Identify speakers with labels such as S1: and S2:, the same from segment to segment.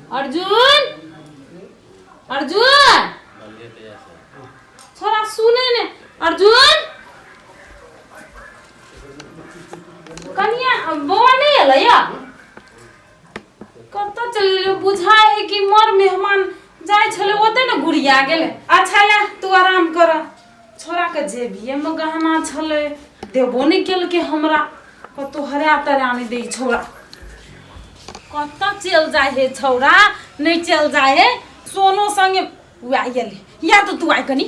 S1: अर्जुन, अर्जुन, छोरा सुने ने। अर्जुन, कनिया बौआ नहि एलै या? कतऽ चलि गेलै? बुझाइ है कि मर मेहमान जाइ छलै ओतै ने गुड़िया गेलै। अच्छा ले, तू आराम कर। छोड़ाके जेबिएमे गहना छलै, देबो नहि केलकै हमरा। कतहु हरा तरा नहि दै छौड़ा। कतऽ चलि जाइ है छौड़ा? नहि चलि जाइ है सोनो संगे। वएह एलै या तऽ तू आइ कनि।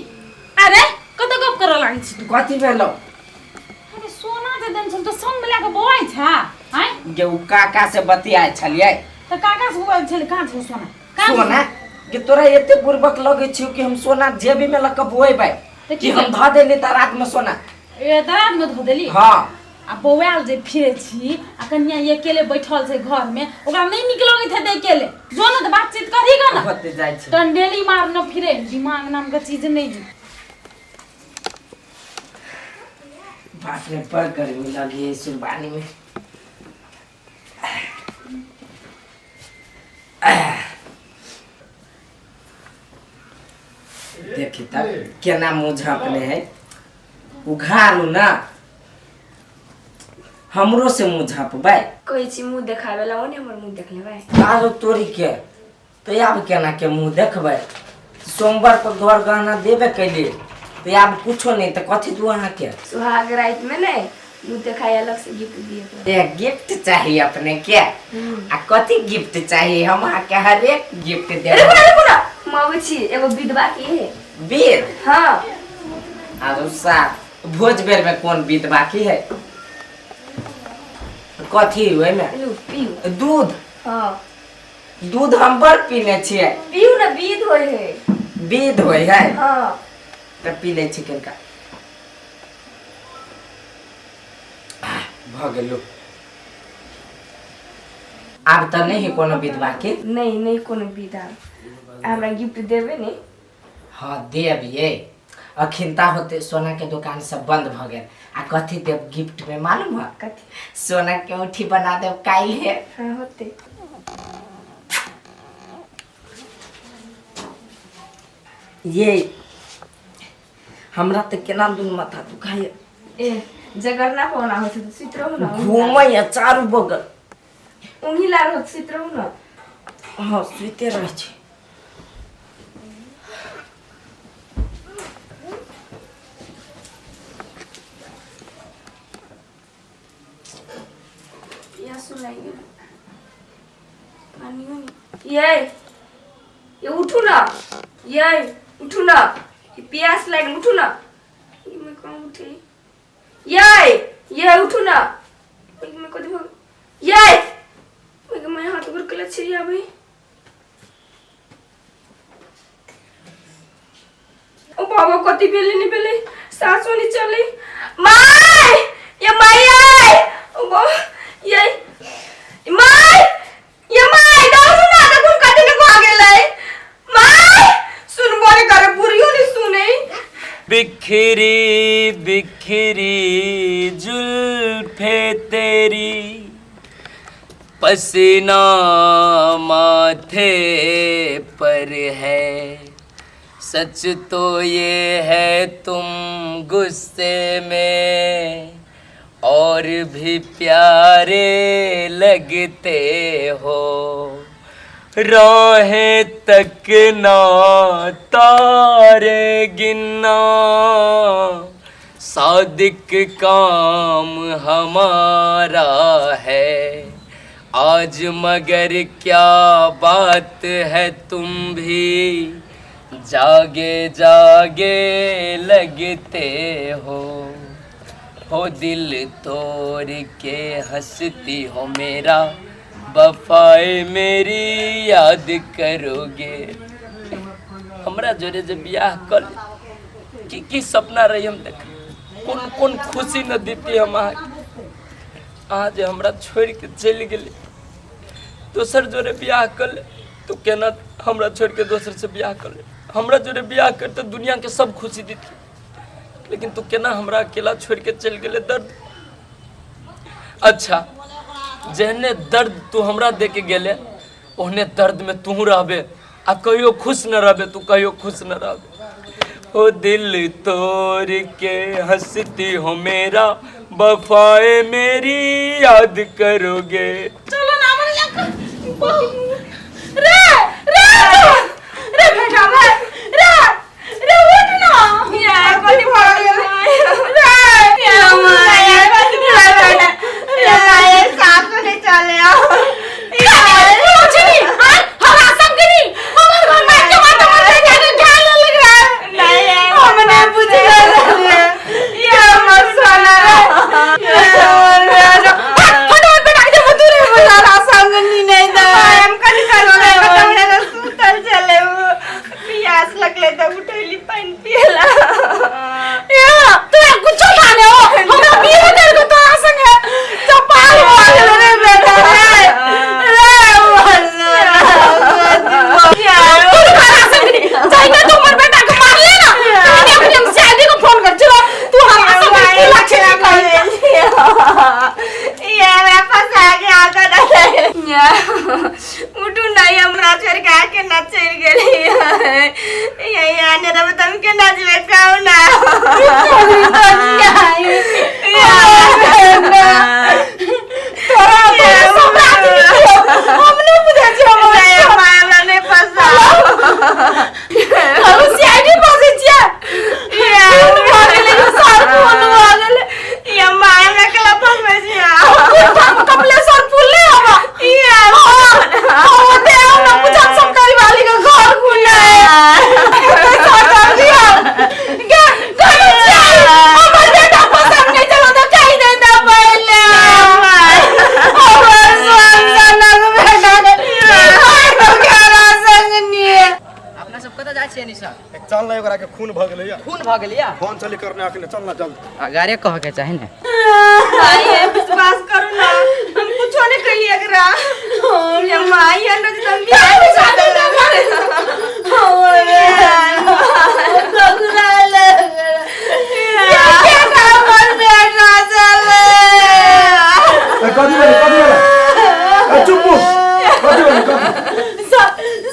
S1: अरे, कतऽ गप करऽ लागै छी तू?
S2: कथी भेलौ?
S1: अरे, सोना जे देने छल तऽ संगमे लए कऽ बौआइ छा आँय?
S2: गे, उ काका से बतियाइ छलियै।
S1: तऽ काका से बौआइ छलै? कहाँ छौ सोना? कहाँ छौ?
S2: सोना कि तोरा एते बुड़बक लगै छियौ कि हम सोना जेबी में लऽ कऽ बोएबै?
S1: तऽ
S2: कि हम धऽ देली तऽ रात में सोना?
S1: ए, दराज में धो देली?
S2: हाँ।
S1: आ बौआल जे फिरै छी आ कनिया अकेले बैठल छै घर में, ओकरा नहि नीक लगैत हेतै अकेले। जो ने तऽ बातचीत करही ग ने।
S2: होते जाइ छै।
S1: टंडेली मारने फिरे, दिमाग नाम के चीज नहीं है।
S2: बाप रे, बड़ गर्मी लगी है सुरबानी में। देखी तब केना मुँह झाँपने है। उघारू ना, हमरो से मुँह झाँपबै।
S3: कहै छी मुँह देखाबै ला, ओने हमर मुँह देख लेबै।
S2: आरो तोरी के तो आब केना के मुँह देखबै? सोमवार पर घर गहना देबे कैली तो आब कुछो नहीं, तो कथी दू अहाँके?
S3: सुहाग राति में ने मुँह देखाई अलग से गिफ्ट दिए पड़त।
S2: ए, गिफ्ट चाहिए अपने के? आ कथी गिफ्ट चाहिए? हम अहाँके हरेक गिफ्ट
S3: रुकू
S2: देब।
S3: ना, रुकू ना, हम अबै छी। एगो विधवा की है।
S2: विध?
S3: हाँ।
S2: आरो सा भोज बेर में कोन विध बाकी है? कथी ओहिमे?
S3: लू, पीऊ।
S2: दूध?
S3: हाँ।
S2: दूध हम बड़ पीने छियै।
S3: पीऊ ना, विध होय है।
S2: विध होय है?
S3: हाँ।
S2: तऽ पी लै छी कनिका। भऽ गेल। आब तऽ नहि है कोनो विध बाकी।
S3: नहीं, नहीं कोनो विध। आब हमरा गिफ्ट देबै ने?
S2: हाँ, देब। ये अखिनता होते सोना के दुकान सब बंद भ गेल। आ कथी देब गिफ्ट में, मालूम है?
S3: कथी?
S2: सोना के औंठी बना देब काल्हि है।
S3: हाँ, होते।
S2: ये हमरा तऽ केना दुन माथा दुखाइए।
S3: ए, जगरना पौना होते तऽ सुति रहू ना।
S2: घूमैया चारू बगल।
S3: ऊँघी लागल होत, सुति रहू ना।
S2: हाँ, सुते रहै छी।
S3: पियासो लागि गेल, पानियो नहि। ये ये, उठू ना। ये, उठू ना, ये प्यास लागि गेल, उठू ना। ई में कहाँ उठे? ये ये, उठू ना। ओइ में कथी भऽ गेल? ये, ओइ में हाथ गोड़ केला छिड़ियाबै। ओ बाबा, कथी भेलै? नहि भेलै, सासो नहि चलै। माय, ये माय, आय। ओ बाबा, ये माय, ये माय, दौड़ू ना, देखून कथी ने भऽ गेलै। माय, सुनबो नहि करे, बुढ़ियो नहि सुनै।
S4: बिखरी बिखरी जुल्फे तेरी, पसीना माथे पर है, सच तो ये है तुम गुस्से में और भी प्यारे लगते हो। राहें तक ना तारे गिनना, सादिक काम हमारा है। आज मगर क्या बात है, तुम भी जागे जागे लगते हो। हो दिल तोड़ के हंसती हो मेरा, वफाए मेरी याद करोगे। हमरा जोरे जे बियाह कर की की सपना रही हम देख, कोन कोन खुशी न देती हम अहाँके। अहाँ जे हमरा छोड़ि के चलि गेली, दोसर जोरे बियाह कर ले। तो केना हमरा छोड़ि के दोसर से बियाह कर ले? हमरा जोरे बियाह कर तऽ दुनिया के सब खुशी देती, लेकिन तू केना हमरा अकेला छोड़ि के चलि गेले? दर्द, अच्छा, जेहने दर्द तू हमरा दे के गेले, ओहने दर्द में तू रहबे आ कहियो खुश न रहबे, तू कहियो खुश न रहबे। ओ दिल तोड़ के हंसती हो मेरा, वफाए मेरी याद करोगे।
S1: चलो ना हमर रे रे रे बेटा रे रे रे उठ ना
S3: यार कथी भऽ गेल
S1: रे।
S3: ये माया कथी भऽ गेल रे माया? सास नहीं चले आओ।
S1: पूछनी हां हमरा संगनी हमर घर में के माता मर जाए के ख्याल लग रहा है।
S3: नहीं
S1: हमने बुझ गेल
S3: ये हमर सोना रे।
S1: हट हट बेटा के मधुरे बजारा संगनी नहीं दे।
S3: हम कथी करबै बताउ ने? सुतल चले, प्यास लगले तऽ उठैली पानि पियला।
S1: ए तू कुछ खाने हो हमरा बिहे कर को तोरा संगे चपाल हो गेल रे बेटा रे रे। तू खरा संगनी जाइना तू हमर बेटा के मार ले ना तो अपनी हम शादी को फोन कर। चलो तू हमरा संगे की लक्षण कर।
S3: ये हमरा फंसा के आका। उठू नहीं, हमरा छोड़ के आके ना चलि गेली। यही आने रब तुम के ना जेबे कहू ना।
S1: तोरा तो सम्राट हम नहीं बुझै छी। हम
S3: हमरा नहीं फंसा।
S1: हम सीआईडी फंसै छियै। खून भऽ गेलै सर, खून भऽ गेलै।
S3: ये माय हमरा केला फंसबै छी?
S1: कपिलेश्वर पुल नहीं हवा ओते आओ ना पूछा सरकारी वाली का घर खुला है। सर कर दिया क्या घर चाहिए? हमर बेटा पसंद नहीं चलो तो कहीं नहीं था पहले। हमर सोना के बेटा ने तो क्या संगनी।
S5: अपना सब कतऽ जाइ छियै निशा?
S6: चल ना, ओकरा के खून भऽ गेलै।
S5: खून भऽ गेलै?
S6: फोन चली करने अखने, चल ना जल्द।
S5: अगारे कह के चाही ने।
S3: माय विश्वास करू ना, हम कुछो नहीं कैलिए एकरा। ये माय हमरा जे तुम बियाह
S6: ए, कथी भेलै? कथी भेलै? ए, चुप हो। कथी भेलै? कथी?
S1: सर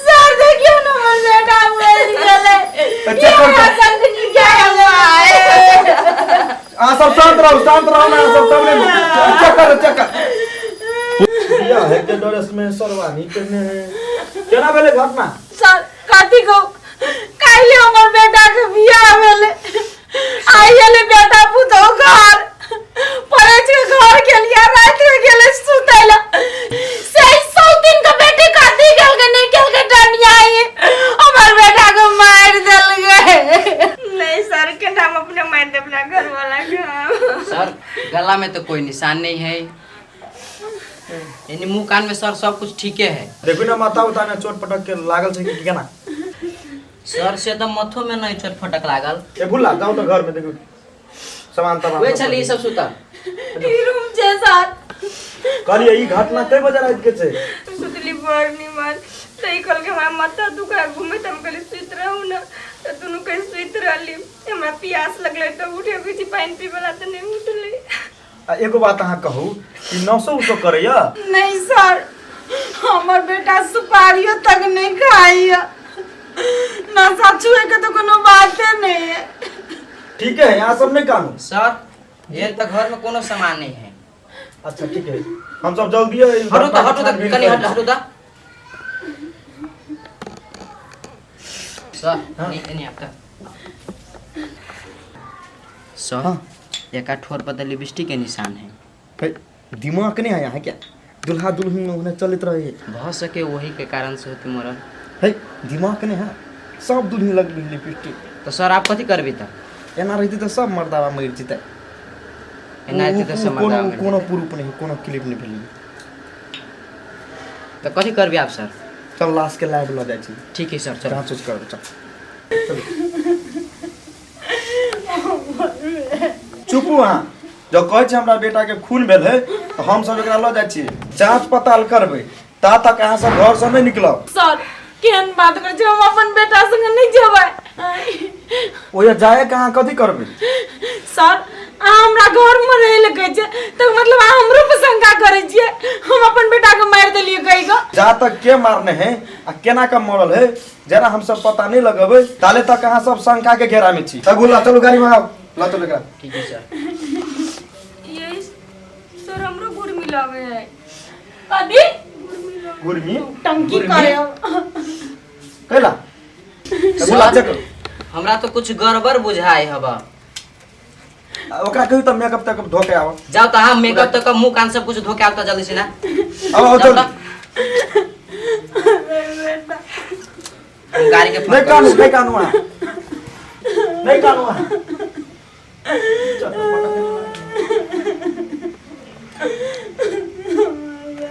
S1: सर देखियो ना, हमर बेटा मरि गेलै।
S6: ए, चेक कर, चेक।
S1: संगनी क्या
S6: अहाँ सब शांत रहू, शांत रहू ना अहाँ सब, तब ने चेक कर, चेक कर। बिया है के ड्रेस में शेरवानी पहने है, केना भेलै घटना?
S1: सर कथी कहू, काल्हि हमर बेटा के बियाह भेलै। आइ एलै बेटा पुतहु घर पड़ै के घर गेलियै, राति में गेलै सुतै ला। से सौ दिन के बेटी कथी केलकै नहीं केलकै, डनियाई हमर बेटा के मारि देलकै।
S3: नहीं सर, के नाम अपने मार दे अपना घर वाला के।
S5: सर, गला में तो कोई निशान नहीं है, यानी मुंह कान में सर सब कुछ ठीके है।
S6: देखू ना, माथा उता में चोट पटक के लागल छै कि केना?
S5: सर से तो मथो में नहीं चोट फटक लागल।
S6: ए भुल्ला, जाऊ तो घर में देखू सामान तमान।
S5: वे छली ई सब सुतल।
S1: ई रूम छै सर।
S6: कहलियै, ई घटना कई बजे राति के छै?
S3: सुतली बड़ निमन तो ई कहलकै हमरा माथा दुखा घूमे, तऽ हम कहली सुति रहू ना, तऽ दुनू कहीं सुति रहली। हमरा प्यास लगलै तऽ उठे छी पानि पीबला, तऽ नहि उठलै।
S6: आ एगो बात अहाँ कहू कि नशो उसो करैया?
S1: नहीं सर, हमर बेटा सुपारियो तक नहीं खाइया। नशा छुए के तो कोनो बाते नहीं है।
S6: ठीक है, यहाँ सब नहीं कानू।
S5: सर, ये तो घर में कोनो सामान नहीं है।
S6: अच्छा, ठीक है, हम सब जल्दी
S5: हटू तो, हटू तो, कनी हटू, हटू तो सर। नहीं नहीं, आपका सर एक ठोर पर तो लिपस्टिक के निशान है।
S6: दिमाग नहीं है यहाँ क्या? दुल्हा दुल्हन में उन्हें चलत रहे।
S5: भऽ सके वही के कारण से होती मरल।
S6: है, दिमाग नहीं है? सब दुल्हन लग लिपस्टिक।
S5: तो सर, आप कथी करबी तऽ?
S6: एना रहती तऽ सब मर्दाबा मरि जेतै।
S5: एना रहती तऽ सब
S6: कोनो
S5: मर्दाबा मरि
S6: कोनो
S5: जेतै।
S6: प्रूफ नहीं, कोनो क्लिप नहीं भेलै।
S5: तऽ कथी करबी आप सर?
S6: चल, लाश के लैब लऽ जाइ छी।
S5: ठीक है सर, चलो।
S6: जाँच उच करबै, चल। चुपू अहाँ। जब कहै छै हमरा बेटा के खून भेल है, तऽ हम सब एकरा लऽ जाइ छी, जाँच पताल करबै। ता तक अहाँ सब घर से नहि निकलब।
S1: सर, केहन बात करै छी? हम अपन बेटा संगे नहीं जेबै।
S6: ओया जाए के अहाँ कथी करबै?
S1: सर, अहाँ हमरा घरमे रहै लए कहै छियै तऽ मतलब अहाँ हमरो पर शंका करै छियै हम अपन बेटाके मारि देलियै कहि कऽ।
S6: जा तक के मारने है आ केना के मरल है जरा हम सब पता नहीं लगेबै ताले तक अहाँ सब शंका के घेरा में छी। तगु ला चलू गाड़ी में आओ, ला चलू एकरा।
S5: ठीक है सर।
S3: ये सर हमरो गुड़ मिलावे है।
S1: कथी
S6: गुरमी
S1: टंकी करे
S6: कैला तगु ला चेक।
S5: हमरा तो कुछ गड़बड़ बुझाए हबा।
S6: ओकरा कहियो त मेकअप तेकअप धो के आओ।
S5: जाओ तो हाँ मेकअप तक मुंह कान सब कुछ धो के आओ तो जल्दी से ना।
S6: आओ आओ
S5: जाओ
S6: चल।
S5: तो। हम गाड़ी के फोन
S6: नहीं
S5: करू।
S6: कानू नहीं कानू आ नहीं कानू आ। चल।